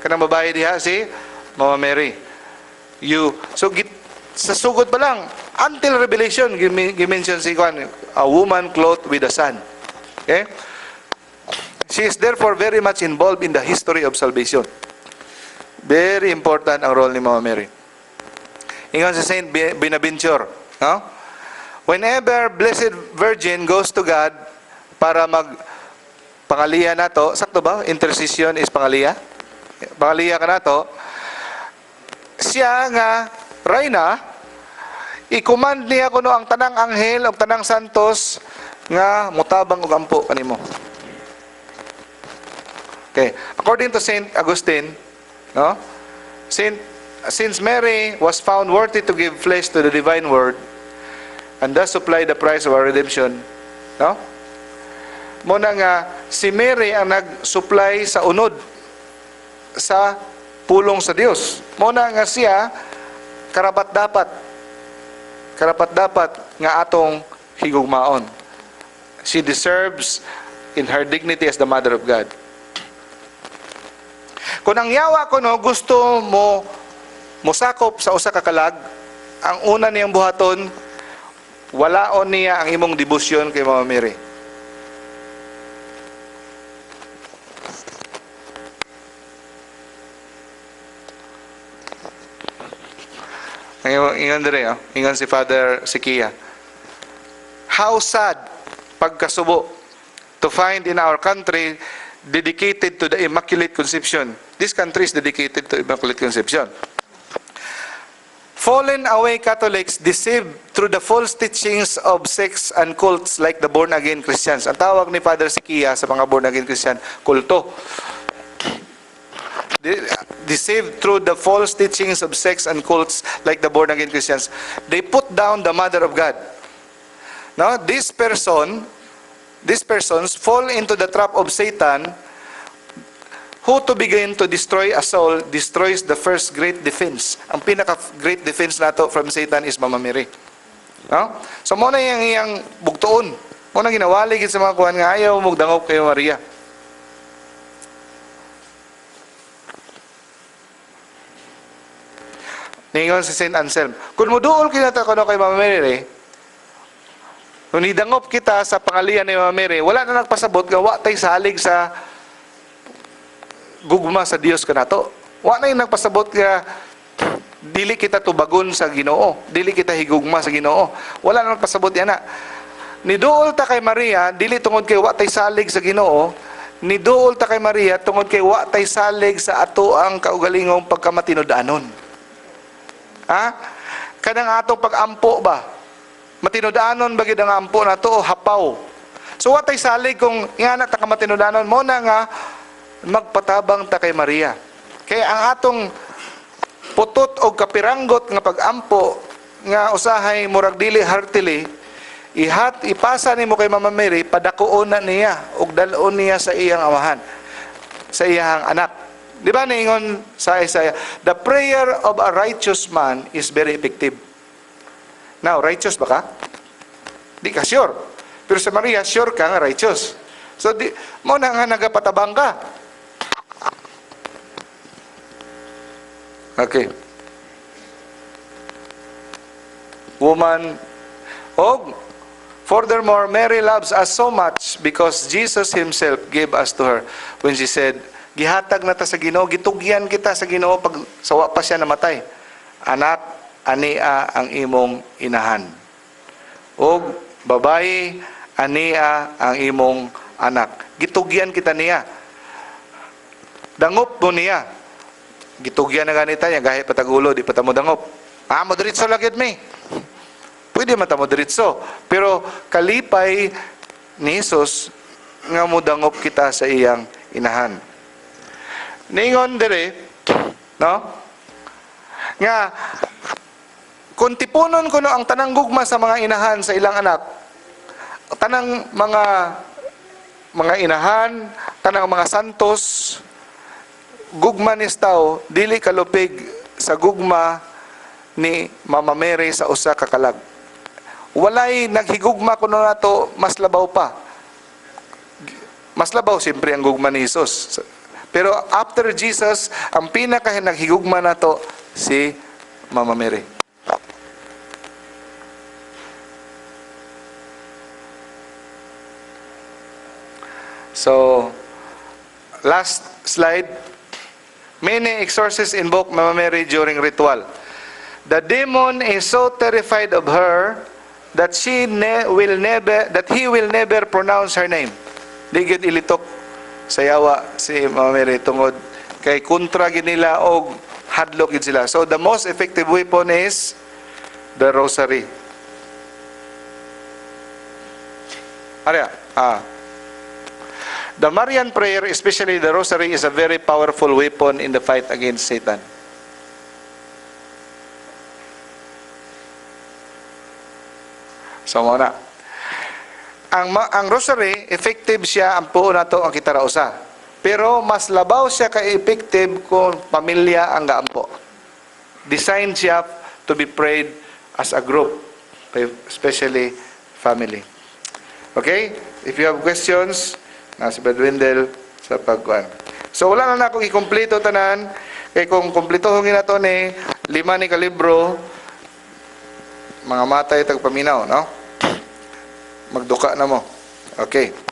Kanang babae diha si Mama Mary. You so git, sa sugod pa lang until Revelation gimension si kuan, a woman clothed with the sun. Okay? She is therefore very much involved in the history of salvation. Very important ang role ni Mama Mary. Ingon si Saint Bonaventure, no? Whenever Blessed Virgin goes to God para mag pangaliya nato, sakto ba? Intercession is pangaliya? Pangaliya ka nato. Siya nga reyna, i-command niya kuno ang tanang anghel o tanang santos nga mutabang og ampo kanimo. Okay. According to Saint Augustine, no? Since Mary was found worthy to give flesh to the divine word and thus supply the price of our redemption, no? Muna nga si Mary ang nag-supply sa unod sa pulong sa Dios. Muna nga siya karapat dapat nga atong higugmaon. She deserves in her dignity as the mother of God. Kung ang yawa kuno gusto mo mosakop sa usa ka kalag, ang una niyang buhaton, walaon niya ang imong debosyon kay Mama Mary. Ingon dire, oh. Ingon si Father Sikia. How sad pagkasubo to find in our country dedicated to the Immaculate Conception. This country is dedicated to Immaculate Conception. Fallen away Catholics deceived through the false teachings of sects and cults like the born-again Christians. Ang tawag ni Father Sikia sa mga born-again Christian, kulto. Deceived through the false teachings of sects and cults like the born-again Christians. They put down the Mother of God. No, these persons fall into the trap of Satan, who to begin to destroy a soul, destroys the first great defense. Ang pinaka-great defense nato from Satan is Mama Mary. No? So, mo na yung iyang bugtuon. Mo na ginawali gid sa mga kuhan nga ayaw mugdangop kay Maria. Ningon si Saint Anselm, kung muduol kita kuno kay Mama Mary, kung nidangop kita sa pangalian ni Mama Mary, wala na nagpasabot nga wa tay salig sa gugma sa Dios kanato. Wa na yung nagpasabot nga dili kita tubagon sa Ginoo, dili kita higugma sa Ginoo. Wala na nagpasabot yan na. Niduol ta kay Maria dili tungod kay wa tay salig sa Ginoo, niduol ta kay Maria tungod kay wa tay salig sa ato ang kaugalingong pagkamatinud-anon. Ha? Kanang atong pag-ampo ba? Matinud-anon ba gid ang ampo nato o hapaw? So wa tay salig kung ingana ta ka matinud-anon, mo na nga magpatabang ta kay Maria. Kaya ang atong putot o kapiranggot nga pag-ampo nga usahay murag dili heartily, ihat ipasa nimo kay Mama Mary, padakuon na niya ug dal-on niya sa iyang amahan, sa iyang anak. Di ba niingon sa Isaiah, the prayer of a righteous man is very effective. Now, righteous ba ka? Di ka sure. Pero sa Maria, sure ka nga righteous. So, di, mo na nga nagapatabang ka. Okay. Woman, og furthermore, Mary loves us so much because Jesus himself gave us to her when she said, gihatag na ta sa Ginoo, gitugyan kita sa Ginoo pag sawa pa siya namatay. Anak, ania ang imong inahan. Og babayi, ania ang imong anak. Gitugyan kita niya. Dangop mo niya. Gitugyan na ganita niya, gahi patagulo, di pa ta mo dangop. Ah, mo diretso lang gyud mi. Pwede man ta mo diretso. Pero kalipay ni Jesus nga modangop kita sa iyang inahan. Ningon dire, no? Nga kung tipunon kuno ang tanang gugma sa mga inahan sa ilang anak, tanang mga inahan, tanang mga santos, gugma ni tao dili kalupig sa gugma ni Mama Mary sa usa ka kalag. Walay naghigugma kuno nato mas labaw pa. Mas labaw siyempre ang gugma ni Jesus. Pero after Jesus, ang pinaka naghigugma nato si Mama Mary. So, last slide. Many exorcists invoke Mama Mary during ritual. The demon is so terrified of her that she ne- will never that he will never pronounce her name. Di gyud ilitok sa yawa si Mama Mary tungod kay kontra gid nila og hadlok gid sila. So the most effective weapon is the rosary. Arya, ah. The Marian prayer, especially the rosary, is a very powerful weapon in the fight against Satan. So, mao na. Ang rosary, effective siya, ang puo nato ang kita ra usa. Pero mas labaw siya ka-effective kung pamilya ang gaampo. Designed siya to be prayed as a group, especially family. Okay? If you have questions, na si Brad Wendell sa pagkuan. So wala na akong ikompleto tanan kay kung kumpletohon nato ni lima ni kalibro, mga matay tagpaminaw, no? Magduka na mo. Okay.